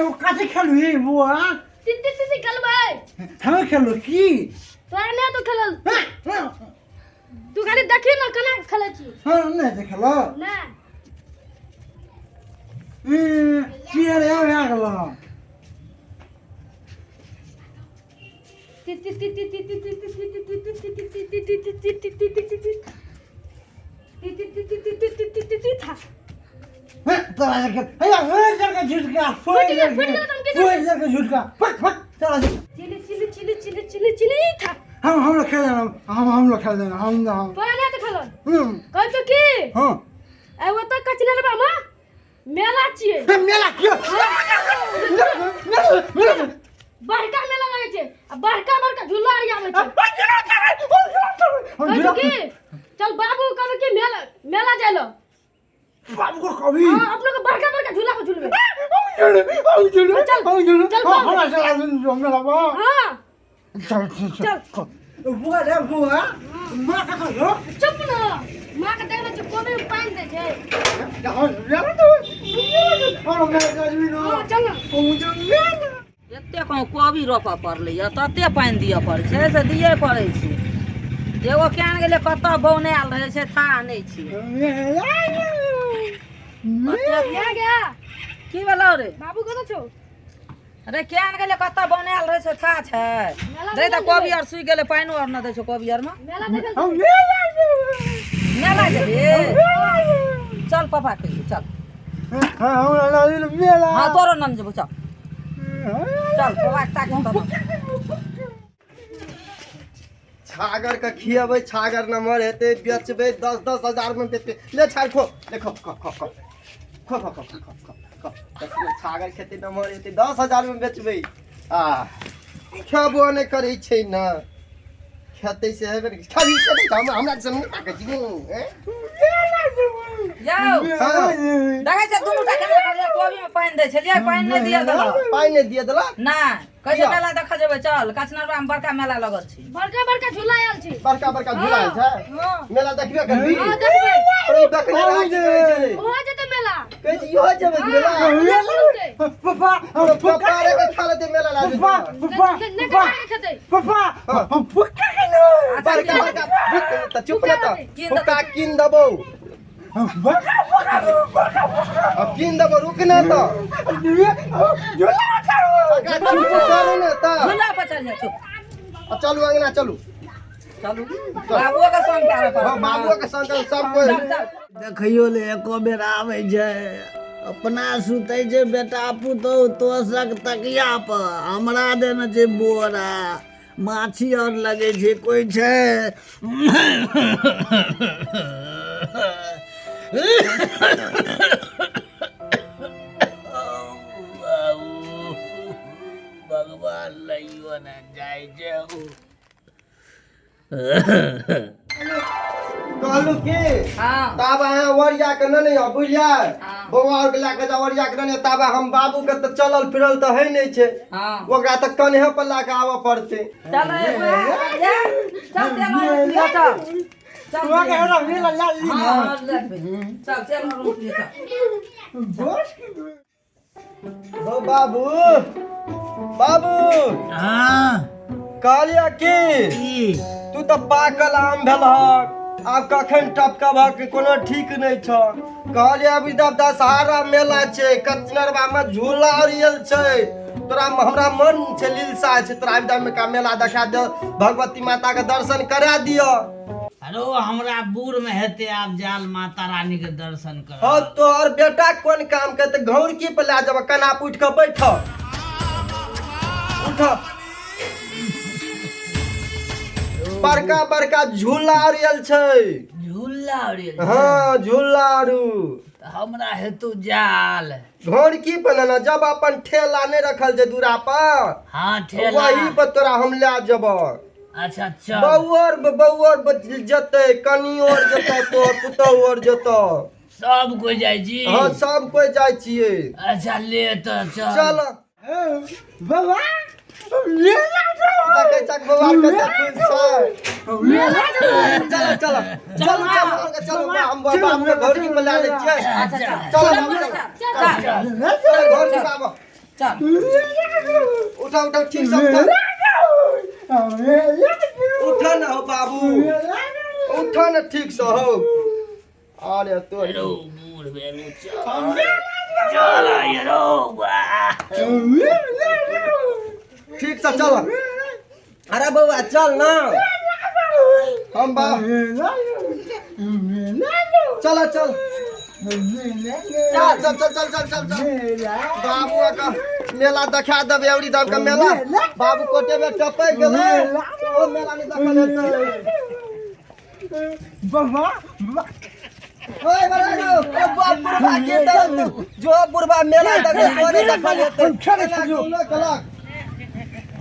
ओ कथी खेलबही बौआ? तीती तीती खेलबै। हम खेलू की? तोरा नहि तो खेलल, तू खाली देखी ने केना खेलै छी। हाँ, नहि तऽ खेलो। नहि। चियर भए गेलो। तीती तीती तीती तीती तीती तीती तीती तीती तीती तीती तीती तीती तीती तीती तीती तीती था। तोरा हैया के झुटका फुटि गेल, फुटि गेल, हम की फोड़ि के झुटका फट फट तोरा से। चिली चिली चिली चिली चिली चिली था। हम लोग खेल देना, हम लोग खेल देना, हम तोरा नहि तऽ खेलल। हम्म। कहै छौ की? हाँ। आइ ओतऽ कचनेरबा मे मेला छियै। हे, मेला क्यों? मेला। बड़का मेला लगै छै आ बड़का बड़का झूला आर आबै छै। हम कहै झूला छौ की, चल बाबू कहबै की मेला मेला जाय लो। बाबू को कभी। हाँ, अपनो के बड़का बड़का झूला पर झूलबै। हम झूले, चल, हम झूले। चल, हाँ, बाबू। हमरा चला दे मेला बा। हाँ। चल चल। चल। चल बुआ रे बुआ, माँ का कहो। चुप न, माँ के देखने छै कोबी मे पानि दै छै। हम हाँ, चल न। एते कहूँ कोबी रोपऽ पड़लैए, तते पानि दिअ पड़ै छै से दिए पड़ै छै। एगो केहन गेलै, कतऽ बौनायल रहै छै, थाह नहि छै। गया गया। की भेलौ रे? बाबू कतऽ छौ? अरे, केहन गेलै, कतऽ बौनायल रहै छै, थाह छै? मेला रे तऽ देखै कोबी आर सुखि गेलै, पानिओ आर नहि दै छौ कोबी आरमे। मेला देखै लए। मेला जेबही? चल, पापा के लिए चल। मेला। हाँ, तोरो नाम जेबो, चल चल, पापा के ताकि तब। छागर के खियेबै, छागर नमहर हेतै, बेचबै, 10-10 हजार में बेचबै। ले छागर खो, ले खो खो खो खो खो खो खो खो खो खो। देखियौ, छागर खेतै, नमहर हेतै, 10,000 में बेचबै। आ खेबो नहि करै छै ने, खेतै से हेबे ने, खेबही से नहि तऽ हमरा से नहि ताकै छी। हैं? यौ, देखै छै दुनू टा केना करैया? कोबी मे पानि दै छलियै, पानि नहि दिअ देलक। पानि नहि दिअ देलक? नहि, कहै छै मेला देखऽ जेबै, चल। कचनरवा मे बड़का मेला लगल छै। बड़का बड़का झूला आयल छै। बड़का बड़का झूला होइ छै? हाँ। मेला देखबे करबी? हाँ, देखबै। पर ई देखने रहै की कहै छै? ओहो जेतै मेला। कहै छै इहो जेबै मेला। मेला। पापा। पप्पा रे के खा लेतै मेला ला। पापा, पापा। नहि। पापा। ककरा खेतै? पापा, हम फुक्का खेलौ। बड़का बड़का तऽ चुप ने तऽ। कीन देबौ। हुक्का कीन देबौ। बड़का बड़का बड़का। अब कीन देबौ, रुक ने तऽ। झूला। ओकरा चुप करू ने तऽ। झूला पर चल, चुप। आ चलू अंगना चलू। चलू, बाबुओ के संग करऽ पड़त। हाँ, बाबुओ के संग सब कोइ। चल चल। देखैयो ले एको बेर आबै छै? अपना सुतै छै बेटा पुतहु तोसक तकिया पर, हमरा देने छै बोरा। माछी आओर लगै छै। कोइ छै? बाबू भगवान, लइयो ने जाइ छै। कहलू की? हाँ। ताब अहाँ ओरिया के नहि आउ, बुझलियै? हाँ। बौआ आरके लए कऽ जाउ, ओरिया के नहि। ताबे हम बाबू के तऽ चलल फिरल तऽ है नहि छै। ओकरा तऽ कन्हे पर लए कऽ आबऽ पड़तै। चल रे बुआ, जा, चल तेल और रोटी चल चल। मेला ला ली। हाँ, ले लेबै। चल तेल और रोटी चल। हो बाबू, बाबू। हाँ। कहलियै की? की? तू तऽ पाकल आम भेलहक, आब कखन टपकबहक कोनो ठीक नहि छौ। कहलियै अभी तब दशहरा मेला छै, कचनरवा मे झूला अरियल छै। तोरा हमरा मन छै, लीलसा छै, तोरा अभी का मेला देखा दे, भगवती माता के दर्शन करा दिअ। अरे, हमरा बूढ़ में हेतै आब जाल माता रानी के दर्शन कर? हाँ, तोहर बेटा कोन काम के तऽ घौरकी पर लए जेबह, कना पर उठि कऽ बैठ, उठ। बड़का बड़का झूला अरियल छै। झूला अरे? हाँ, झूला आरू। तऽ हमरा हेतु जाल? घोड़की पर ने, जब अपन ठेला नहि रखल छै दूरा पर। हाँ, ठेला। वही पर तोरा हम लए जेबह। अच्छा, चल। बौअर बौअर जेतै, कनियो आर जेतौ, तोहर पुतहु आर जेतौ। सब कोइ जाइ छी? हाँ, सब कोइ जाइ छियै। अच्छा, ले तऽ चल। चल। बाबा, मेला। देखै छक बौआ कते खुश छै? चल चल चल चल चल, हम बाबू के घोड़की पर लए लै छियै। अच्छा, चल। चल बाबू, चल। चल। चल घोड़की बाबू। चल। उठा उठा ठीक से उठा। उठा ना हो बाबू, उठा ना ठीक से हो। अरे तो बूढ़ भेलू, चल चल यरो। ठीक से चल। अरे बउआ चल ना, हम बा चल चल चल चल चल चल चल चल चल। बाबू का मेला देखा देबै, अबरी दब के मेला बाबू कोटे में टपक गेलै, ओ मेला नहीं देखल हेतै। बाबा ओए बड़ा ओ बाप बुढ़बा के दर्द, जो बुढ़बा मेला देखे तो नहीं देखल हेतै। केना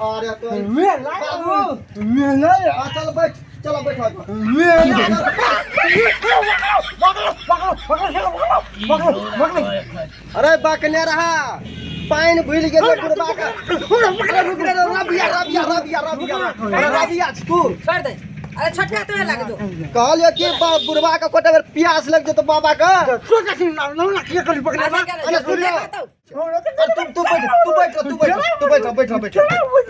अरे तो मेला बाबू मेला आ चल बैठ, चल बैठ। मेला अरे बकने रहा, पानि भूलि गेलै बुढ़बा के। अरे रुक रे, रबिया रबिया रबिया रबिया, अरे रबिया तू छोड़ दे। अरे छोटका तो लाग दो। कहलियो कि बुढ़बा के कोटे बेर प्यास लग जेतौ बाबा के। अरे सुन ले, अरे तू तू बैठ, तू बैठ, तू बैठ, तू बैठ, बैठ बैठ। अरे बैठ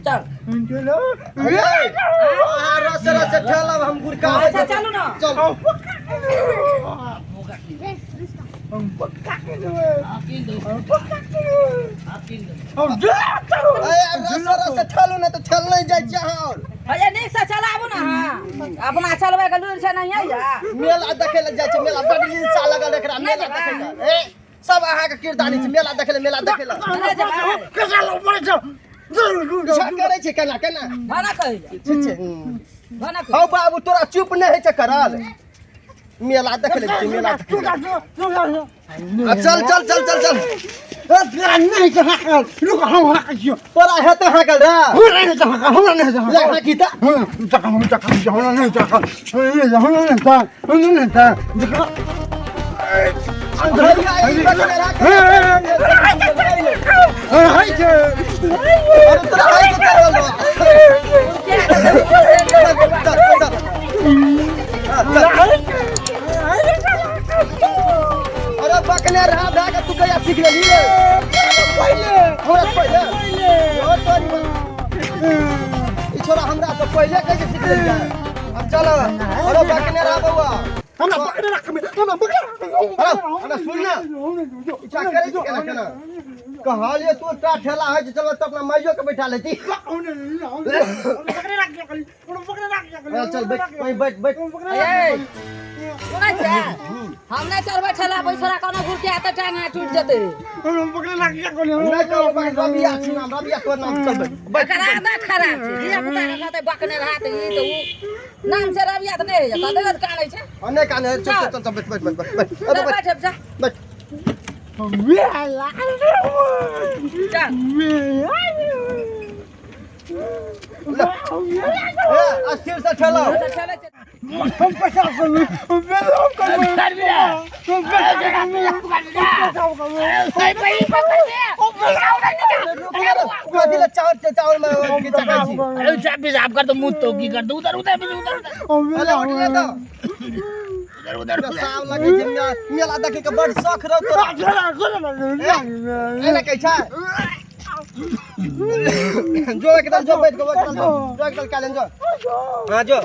चल। अरे आ रस रस ठेलब हम गुड़का। अच्छा चलू ना। चल। अरे रस रस ठेलू ना तो ठेल नहीं जाइ छियै अहाँ और। अरे नीक से चलाबू ना। हाँ अपना चलबै के लूरि छै नहीं है। मेला देखै लए जाइ छै, मेला बड हिंसा लगल एकरा मेला देखै लए। ए सब अहाँके किरदानी छै, मेला देखै लए, मेला देखै लए। नहि जेबै। इच्छा करै छै केना केना भाना कहै ठीक छै। भाना कहै। हौ बाबू तोरा चुप नहि होइ छै करल। मेला देखै लए जाइ छै, मेला देखै लए। आ चल चल चल चल चल। तोरा हेतै हाँकल रे? ले हाँकी तऽ। भैया, ई बकने राख। अरे तोरा होइ छै करल रे? चल चल चल। अरे बकने रहा भए के तू कहिया सीख लेली रे? हमरा से पहिले ओ तोरी बा। ई छोरा हमरा से पहिले कैसे सीख लेली? अब चल। अरे बकने रहा बउआ। अरे अरे सुन ना, इच्छा करै छै केना केना कहलियै तू टा ठेला होइ छै, चल तऽ अपना माइयो के बैठा लेती। अरे चल बैठ, वहीं बैठ बैठ। ए सुनै छै, हम नहि चढ़बै ठेला बैसरा, कोनो घुरके आते टांग हाथ टूटि जेतै। नहि कहब रबिया छी नाम, रबिया तोर नाम। चल बैठ बैठ। एकर आदत खराब छै, धिया पुता के कहतै बकने रहा तऽ ई तऽ ऊ नाम छै रबिया तऽ नहि होइए, कहतै तऽ कानै छै। आ नहि काने, चल चल चल बैठ बैठ बैठ बैठ बैठ। चल अरे बैठ बैठ जा। बैठ। चल। ले ए अस्थिर से ठेलाओ। अच्छा चलै छै। कथी ले चावल चावल में की चखाइ छी? अरे चाप पेशाब कर तो मुँह तो की कर दो, उधर उधर उधर उधर। अरे उठ ले तऽ। उधर उधर। तोरा साव लगै छै, मेला देखै के बड शौख रहो तोरा। एना कहै छै जो एकदम जो बैठ के एकदम जो जो एकदम कालेन जो। हाँ जो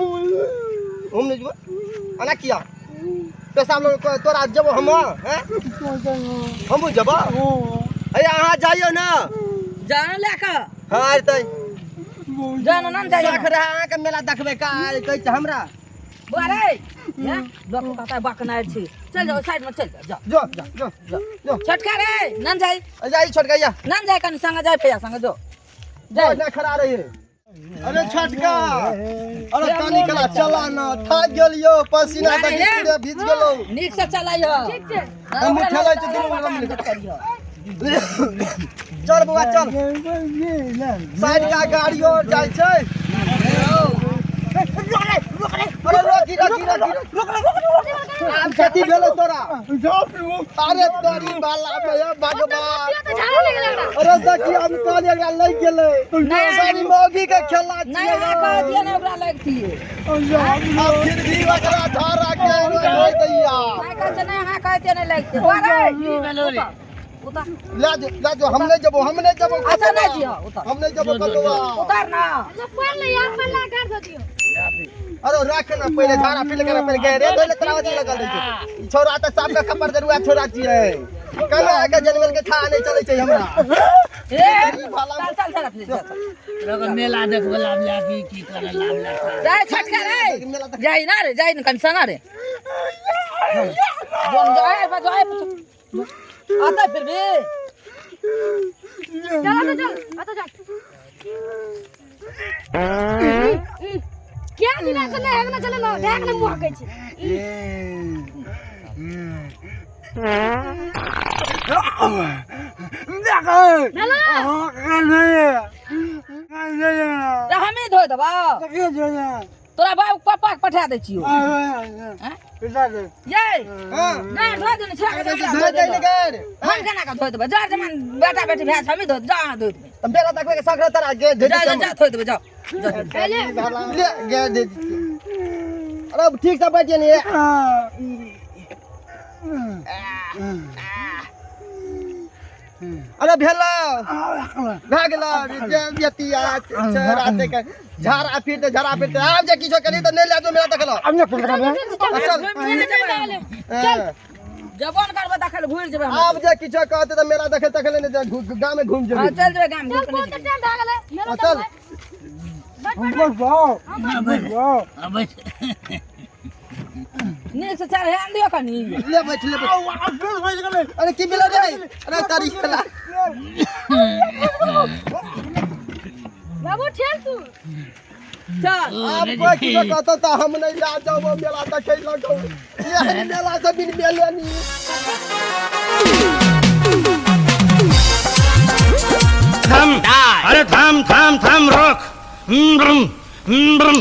हम नहीं जो अना किया पेशाब लग तोरा जब हम हैं हमहूँ जब अरे अहाँ जाइयो ना। जान लए कऽ। हाँ अयतै। जान ना जाइयो। शौख रहे अहाँके मेला देखबै का कहै छै हमरा। बुआ रे हे लोक कहतै बकनाइ छी, चल जाओ साइड में, चल जाओ। जो जो जो जो। छोटका रे नन जाई। जाई छोटका या। नन जाई कनी संग जाई, भैया संग जो जाई ना खड़ा रही। अरे छोटका, अरे कनी कला चला ना, थाक गेलियो, पसीना नहीं, देखी नहीं। पूरे भीज गेलो। नीक से चलाइयो। ठीक छै। हम ठेलै छी दुनू गोरा मिल के। चल बउआ चल, साइड का गाड़ी और जाइ छै। अरे रोकी रोकी रोकी। आब कथी भेलै तोरा? अरे तोरी बाला में भगवान। तऽ झाड़ा लागि गेलै ओकरा। अरे सखी, हम कहलियै एकरा लागि गेलै। सारी मौगी के खेला नहि, छियै। अहाँ कहतियै ने ओकरा लगतियै। अब फिर भी ओकरा झाड़ा के रोइ दैया। नहि कहै छै, नहि अहाँ कहतियै, नहि लगतियै। अरे उतर, उतर। ले जो, ले जो, हम नहीं जबो, हम नहीं जबो। अच्छा, नहि जियो, उतर। हम नहीं जबो कतवा। उतर ना। पड़लै यार, पड़ला, गाड़ दऽ दियौ। अरे राख ना, पहिले झाड़ा पी ले के, पहिले गए रे धोले तोरा वजह लगल रहै छै। ई छोरा तऽ साफ के खपर जरुआ छोरा छियै। केना के जनमल के खा नहीं चलै छै हमरा। ए, ई भाला। चल चल चल, अपने चल चल। मेला देखबै लाभ की की करे लाभ ला। जाय छटका रे, जाई ना रे, जाई ना कनि संग रे। जोन जाय जाय आता फिर भी। चल अतऽ, चल अतऽ, चल। क्या दिना से नहि हेगना चले न ढेक ने मुँह कहै छै। भेलो? रे, हमही धोइ देबौ तोरा। बाबू पप्पा के पठा दै छियौ। आँय? ये हां। गाड़ धोइ देने छै। धोइ दै ने गैर। हम केना कऽ धोइ देबै? जर जमान बेटा बेटी भए छै, हमही धोइ, जा अहाँ धोइ देबै। तऽ मेला देखबै के शौक रहै तोरा? गे धोइ। जा जा जा, धोइ देबै, जाओ। ले गे दे। अरे अब ठीक से बैठ ने। अरे भेला, भए गेल बेतिया राते के झाड़ा फिरते, झाड़ा फिरते। आब जे किछो करी तऽ नहि लए जो मेला देखल। चल। चल। जबन करबै तखन घुरि जेबै हम। आब जे किछो कहते तऽ मेला देखे तखन नहि गाँव में घूम हँ, जेबै। चल जेबै गाम चल। घुरि कऽ। बहुत नहि जेबै। टाइम भए गेलै मेला। चल। चलबै। बैठ। नीक से चल, ध्यान दियौ कनी। ले बैठ, ले बैठ। अरे की भेलो रे? अरे तारी खेला। बाबू, ठेल तू। चल। आब कोई किछो कहतो तऽ हम नहि लए जाबो मेला देखै लगो। एहन मेला से बिन मेले नी। थाम, अरे थाम थाम थाम, रोक। ब्रुम, ब्रुम।